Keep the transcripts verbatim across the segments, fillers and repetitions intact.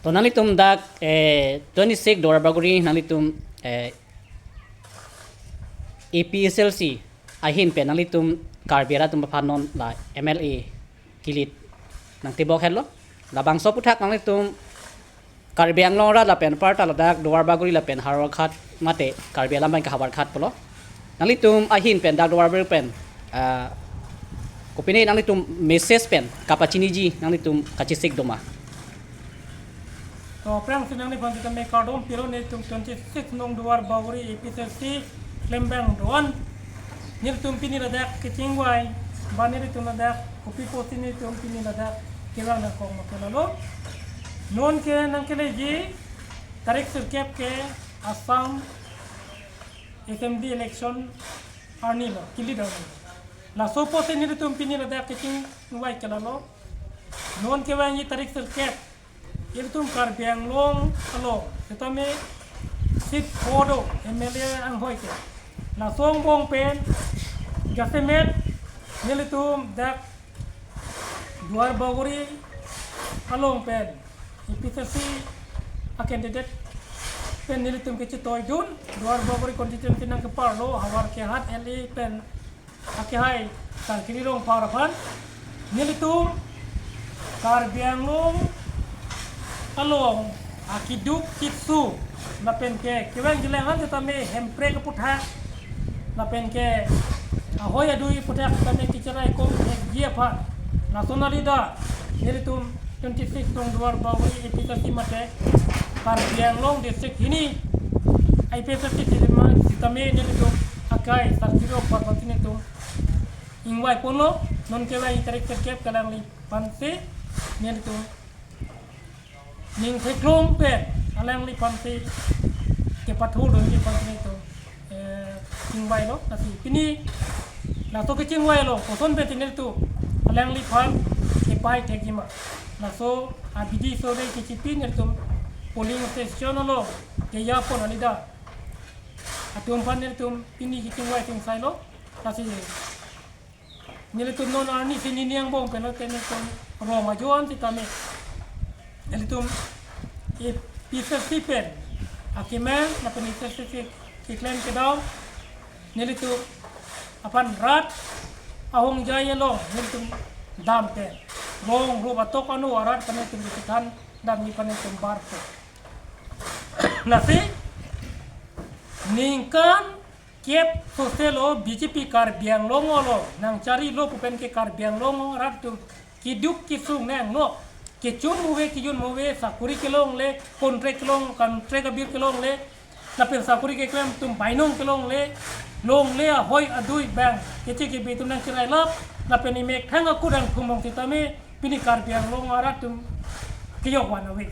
To nanglitum dak eh, twenty-six Duarbagori nanglitum eh, A P H L C ahin pen nanglitum Karbi arat atum aphan non la M L A kilit nangtebok henlo. Labangso aphuthak nanglitum Karbi Anglong arat lapen aparta ladak Duarbagori lapen Howraghat mate Karbi alam abang ke Howraghat pulo. Nanglitum ahin pen dak Duarbagori pen ah, kopine nanglitum message pen kapachiniji nanglitum kachesik doma. To aphrangsi nangliphan sitame kardom pilo, nelitum twenty-six nong Duarbagori A P H L C klembang do-an. Nelitum pini ladak kechingvai, ba nelitum ladak kopi apotsi nelitum pini ladak kevang nangkok ma ke lalo. Non ke nangkeleji tarik sirkep ke Assam Assembly election arni lo, kilit arni. Laso apotsi nelitum pini ladak kechingvai ke lalo. Non kevangji tarik sirkep ilitum Karbi Anglong along sitame seat pho do M L A anghoi ke. Laso angbong pen jasemet nelitum dak Duarbagori along pen A P H L C a candidate pen nelitum kechetoidun, Duarbagori constituency nangkeparlo Howraghat L A pen akehai Sarkiri Rongphar aphan. Nelitum Karbi Anglong along akeduk kesung lapen ke kevangji alang an sitame Hemprek aphuthak lapen ke ahoi adui aphuthak sitame kachiraikom thekji aphan, lason alida nelitum twenty-six nong Duarbagori A P H L C mate Karbi Anglong district hini A P H L C sitame nelitum akai Sarkiri Rongphar aphansi nelitum ingvai ponlo. Non kevang tarik sirkep ke alangliphansi nelitum ning theklong pen alangliphansi kepathurdunji aphansi nelitum eh, ingvailo. Lasi pini laso kechingvai along koson pensi nelitum alangliphan kepai thekji ma, laso abidi sore kechipi nelitum polling station along kejapon alida atum aphan nelitum pini kechingvai chingsailo. Lasi nelitum non arni sini ni angbong pen lote nelitum rong ajo an sitame nelitum A P H L C pen akemang lapen A P H L C keklem kedam nelitum aphan rat ahongjai along nelitum dam pen rong rup atok anu arat pen nelitum kethan damji aphan nelitum barpo. Lasi ningkan kep soselo B J P Karbi Anglong along nangcharilo pu pen ke Karbi Anglong arat atum keduk kesung nanglo, kechun move kejun move, sakuri kelongle, contract kelong contract abir kelongle, lapen sakuri keklem atum bainong kelongle, longle ahoi adui abang keche kebe atum nangchirailap, lapen imekthang akudang thumong sitame pini Karbi Anglong arat atum kejok van ave.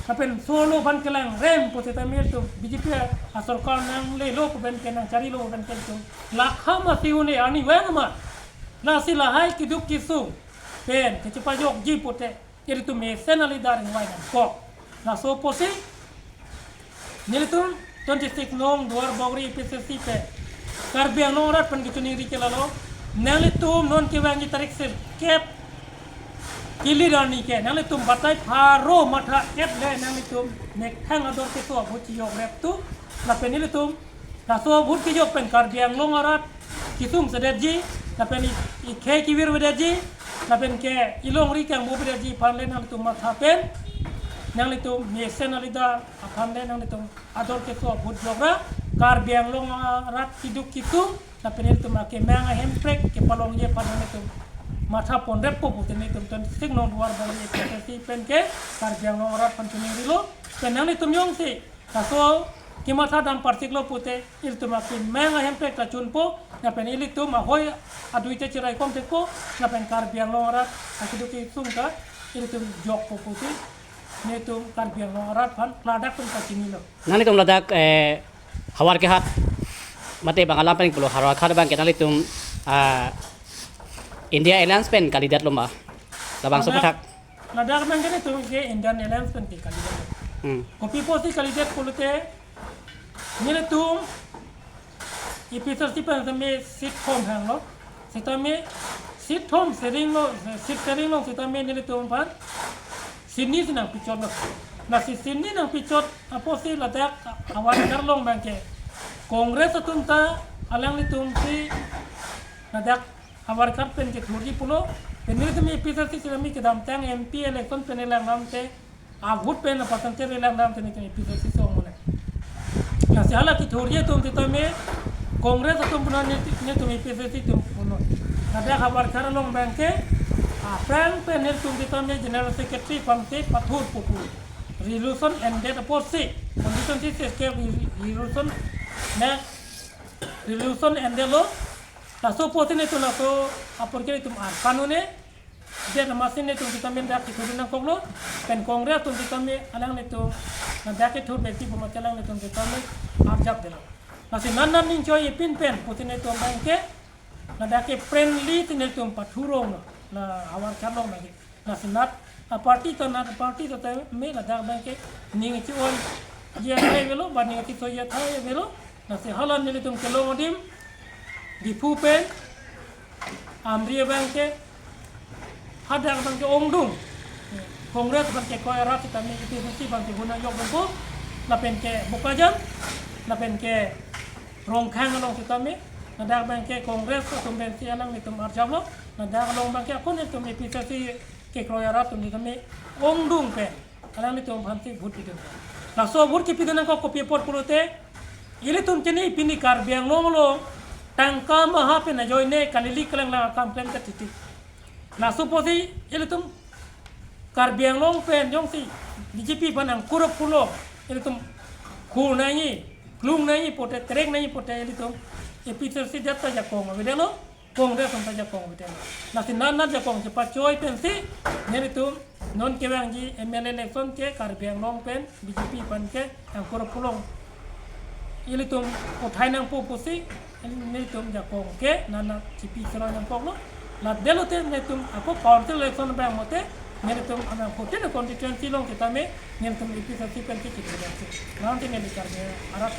Lapen solo aphan kelangrem pu sitame ilitum B J P asorkar nanglelo pu pen ke nangcharilo pu pen ke ilitum lakha masi une arni vang ma. Lasi lahai keduk kesung pen kechepajokji pute ilitum mesen alida ringvai nangkok. Laso apotsi nelitum twenty-six nong Duarbagori A P H L C pen Karbi Anglong arat aphan kechoningri ke lalo, nanglitum non kevangji tarik sirkep kilit arni ke nanglitum batai pharo matha et le nanglitum mekthang ador keso abhut chijok rep tu, lapen nelitum laso abhut kejok pen Karbi Anglong arat kesung sedetji, lapen i- ikhei kevirvedetji, lapen ke ilongri kangbovedetji aphan le nanglitum matha pen nanglitum mesen alida aphan le nanglitum ador keso abhut jokra, Karbi Anglong arat keduk kesung lapen ilitum akemang ahemprek kepalongji aphan nanglitum matha ponreppo pute nelitum twenty-six nong Duarbagori A P H L C pen ke Karbi Anglong arat aphan choningrilo. Pen nanglitum jongsi laso kematha dam partiklo pute ilitum akemang ahemprek ta chunpo, lapen ilitum ahoi adui ta chiraikom thekpo, lapen Karbi Anglong arat akeduk kesung ta ilitum jokpo pusi nelitum Karbi Anglong arat aphan ladak pen kachinilo. Nanglitum ladak eh, Howraghat mate bang alam pen pulo, Howraghat abang ke nanglitum ah, India Alliance pen candidate lo ma? Labangso Ladak- aphuthak. Ladak abang ke nelitum ke Indian Alliance pen ke candidate lo. Hmm. Kopi apotsi candidate pulote nelitum A P H L C pen sitame seat thom hanglo. Sitame seat thom sharing lo, seat sharing lo sitame nelitum aphan sini si nangpichotlo. Lasi sini nangpichot apotsi ladak Havarkar along abangke Congress atum ta alanglitum si ladak Havarkar pen kethurji pulo, pen nelitum A P H L C sitame kedamtang M P election pen elang lamte, a vote pen percentage elang lamte nelitum A P H L C song mane. Lasi hala kethurji atum sitame Congress atum punon nelitum A P H L C atum punon. Ladak Havarkar along abangke aphrang pen nelitum sitame General Secretary aphansi pathur pupu. Resolution ended apotsi, constituency se ke resolution ne resolution ended lo. Laso apotsi nelitum laso apor ke nelitum arkan un-e. Dia masi nelitum sitame dak kethur nangkoklo, pen Congress atum sitame alanglitum ladak kethur besi puma alanglitum sitame arjapdetlo. Lasi nan nan ning choi ipin pen apotsi nelitum abangke ladak ke friendly si nelitum pathurong lo, la Havarkar along lagi. Lasi nat a party ta nat a party ta tame ladak abangke ning chi-oi ji athai avelo, ba ning chi-soi ji athai avelo. Lasi hala nelitum kelong adim Diphu pen Amri abangke hadak abangke ongdung Congress abangke kroi arat sitame A P H L C abangke guna yok bangko, lapen ke Bokajan, lapen ke Rongkhang along sitame, ladak abangke Congress atum pensi alanglitum arjaplo, ladak along abangke akun nelitum A P H L C kekroi arat atum sitame ongdung pen alanglitum aphansi vote pidun. Laso vote kepidun nangkok kopi apot pulote, ilitum chini pini Karbi Anglong along tangka maha pen ajoine kalili kalanglang akam klem ta titi. Laso apotsi ilitum Karbi Anglong pen jongsi B J P aphan angkur pulo, ilitum khur nangji, klung nangji pote, terek nangji pote ilitum A P H L C det ta jakong avedetlo, Congress atum ta jakong avedetlo. Lasi nan nan jakong chepachoi pensi nelitum non kevangji M L A election ke Karbi Anglong pen B J P aphan ke angkur pulo. Ilitum uthai nangpo pusi nelitum jakong ke nan nan chipi sero nangkoklo. Ladelote nelitum ako council election abang mote nelitum abang fourteen constituency along sitame nelitum A P H L C pen ke chikri. Nanti neli Karbi arat.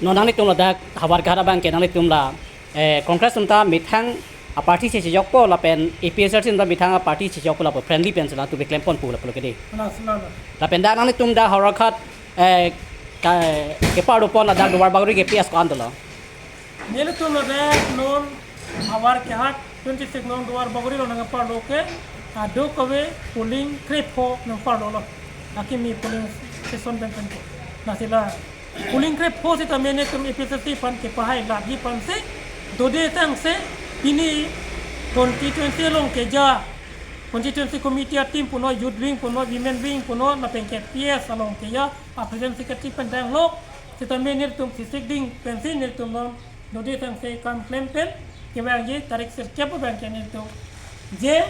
Non nanglitum ladak Havarkar abangke nanglitum la, eh, Congress atum ta methang a party si chejokpo lapen A P H L C atum ta methang a party si chejokpo lapu friendly pensi nangtum keklempon pu lapu lo kedi. Laso, laso. Lapen dak nanglitum dak Howraghat, eh, ka, keparlopon ladak Duarbagori ke P S ko-an dolo? Nelitum ladak non Howraghat twenty-six number Duarbagori along nangparlo ke, ah, dokave polling krepho nangparlo lo. Akimi polling station pen pen ko. Lasi la polling krepho sitame nelitum A P H L C aphan kepahai lagi aphansi dode tangsi pini constituency along keja, constituency committee a team punon, youth wing punon, women wing punon, lapen ke P S along keja a president secretary pen dang lo. Sitame nelitum sisik ding pensi nelitum non dode tangsi kam klem pen kevangji tarik sirkep abangke nelitum je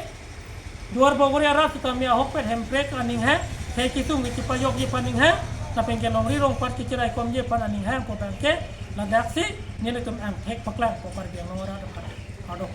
Duarbagori arat sitame ahok pen hemprek aning hang, thek kisung kechipajokji aphan aning hang, lapen ke longri longpat kechiraikomji aphan aning hang pu abangke ladaksi nelitum angthek paklang pu Karbi Anglong arat aphan. Ado.